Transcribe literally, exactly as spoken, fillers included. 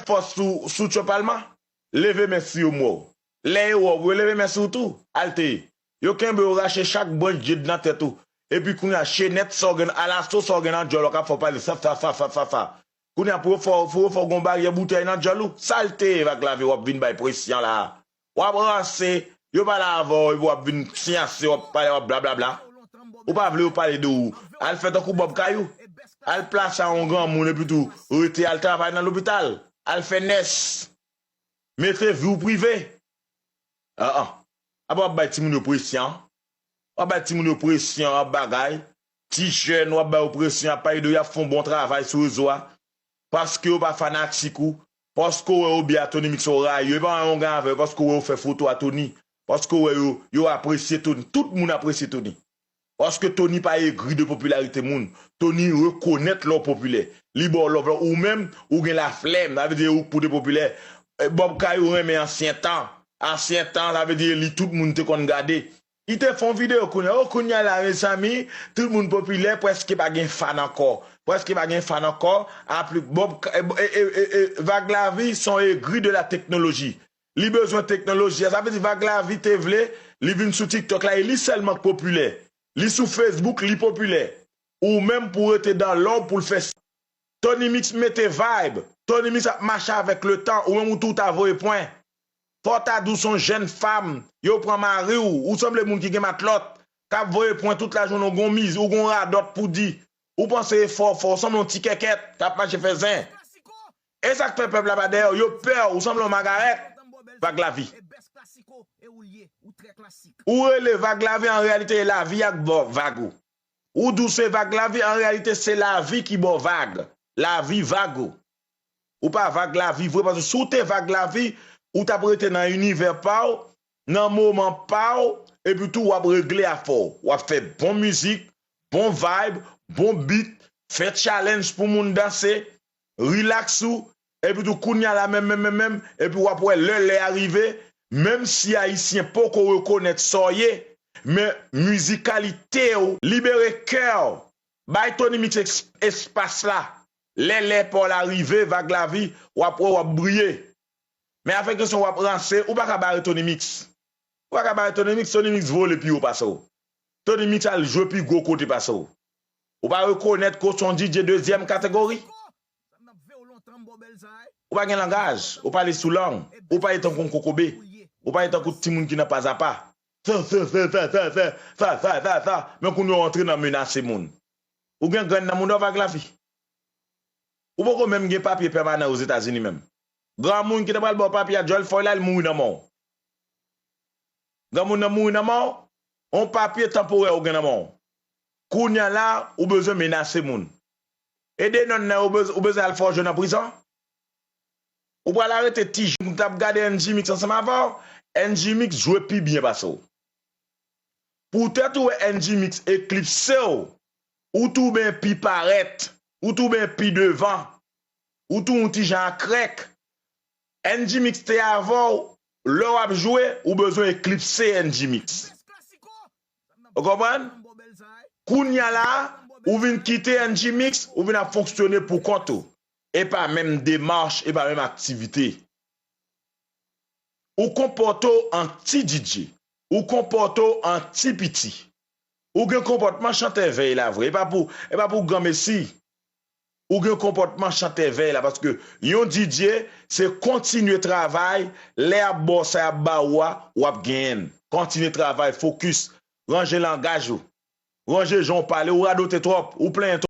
fòs sou, sou Trump Alma. Leve men sou yo m wè w. Lè yo wè w, yo leve men sou w tou. Al te. Yo kenbe w rache chak branch djed nan tèt ou. Epi kounye a, chenèt sa w gen, alaso sa w gen nan djòl ou k ap fè w pale sa, sa, sa, sa, sa, sa. Kounye a, pou yo fè w, pou yo fè w gon baryè boutèy nan djòl ou. Sa l te ye, Vag Lavi, w ap vin bay presyon la a. W ap ranse, yo pale avè w, epi w ap vin syanse, w ap pale, w ap blablabla. Ou pa vle yo pale de ou. Al fè tankou Bòb Kayou. Al plase a yon granmoun, epi tou, rete al travay nan lopital. Al fè nès. Mete vi w prive. Ah, ah. Apa w ap bay timoun yo presyon? W ap bay timoun yo presyon, w ap bagay. Ti jèn, w ap bay yo presyon, ap pale de yo, y ap fè yon bon travay sou rezo a. Paske yo pa fanatik ou. Paske w wè yo byen a Tony Mix, ou rayi yo. E pa yon gen avè yo, paske w wè yo fè foto a Tony. Paske w wè yo, yo apresye Tony. Tout moun apresye Tony. Paske Tony pa egri de popilarite moun. Tony rekonèt lè w popilè. Li ba w love la. Ou menm, ou gen laflèm. Sa vle di ou k pou te popilè. Eh, Bòb Kayou renmen ansyen tan. Ansyen tan, sa vle di li tout moun te konn gade. Li te fè yon videyo kounye a. O, kounye a la, mezanmi, tout moun popilè, prèske pa gen fan ankò. Prèske pa gen fan ankò. Apli Bòb Ka-, e, e, e, e, e, Vag Lavi, se yon egri de la teknoloji. Li bezwen teknoloji a. Sa vle di Vag Lavi te vle, li vin sou TikTok la, e li sèlman k popilè. Li sou Facebook, li popilè. Ou menm pou rete dan lòb pou l fè sa. Tony Mix mete vibe. Tony Mix ap mache avèk letan. Ou menm ou tou ta voye pwen. Fò w ta dous, yon jèn fanm. Yo pran mari w. Ou sanble moun ki gen matlòt. K ap voye pwen tout lajounen, ou gon miz, ou gon radòt pou di. Ou panse e fò, fò, ou sanble yon ti kèkèt k ap mache fè zen. E sa k fè pèp la pa dèyè w, yo pè w, ou sanble yon magarèt. Vag Lavi. Ou rele Vag Lavi, an reyalite e lavi a k ba w vag ou. Ou di w se Vag Lavi, an reyalite se lavi ki ba w vag. Lavi vag ou. Ou pa Vag Lavi vre, paske si w te Vag Lavi, ou t ap rete nan inivè pa w, nan moman pa w, epi tou w ap regle afè w. W ap fè bon mizik, bon vibe, bon beat, fè challenge pou moun danse, relax ou, epi tou kounye a la menm, menm, menm, menm, epi w ap wè lè lè a rive, menm si Ayisyen poko rekonèt sa w ye, men mizikalite w, libere kè w, bay Tony Mix es-, espas la. Lè lè pa w la rive, Vag Lavi, w ap wè w ap briye. Men afè kesyon w ap ranse, ou pa ka bare Tony Mix. Ou pa ka bare Tony Mix, Tony Mix vole pi wo pase w. Tony Mix al jwe pi gwo kote pase w. Ou pa rekonèt ke w se yon D J dezyèm kategori. Ou pa gen langaj, ou pale sou lang, ou pale tankou yon kokobe, ou pale tankou timoun ki nan pazapa. Sa, sa, sa, sa, sa, sa, sa, sa, sa, sa. Men kounye a w antre nan menase moun. Ou gen grenn nan mouda w, Vag Lavi. Ou poko menm gen papye pèmanan Ozetazini menm. Granmoun ki ta pral ba w papye a, djòl fòy la, li mouri nan men w. Granmoun nan mouri nan men w, yon papye tanporè ou gen nan men w. Kounye a la, ou bezwen menase moun. E de nonm nan, ou bez-, ou bezwen al fè w jwe nan prizon? Ou pral arete ti jèn, m t ap gade N G Mix ansanm avè w, N G Mix jwe pi byen pase w. Poutèt ou wè N G Mix eklipse w, ou touben pi parèt, ou touben pi devan, ou tou yon ti jan akrèk. N G Mix te avè w, lè w ap jwe, ou bezwen eklipse N G Mix. Ou konprann? Kounye a la, ou vin kite N G Mix, ou vin ap fonksyone pou kont ou. E pa menm demach, e pa menm aktivite. Ou konpòte w an ti D J. Ou konpòte w an ti piti. Ou gen konpòtman chantè vèy la vre. E pa pou, e pa pou granmesi. Ou gen konpòtman chantè vèy la, paske yon D J, se kontinye travay, lè y ap ba w sa y ap ba ou a, w ap genyen l. Kontinye travay, fokis, ranje langaj ou, ranje jan w pale, ou radote twòp, ou plenyen twòp.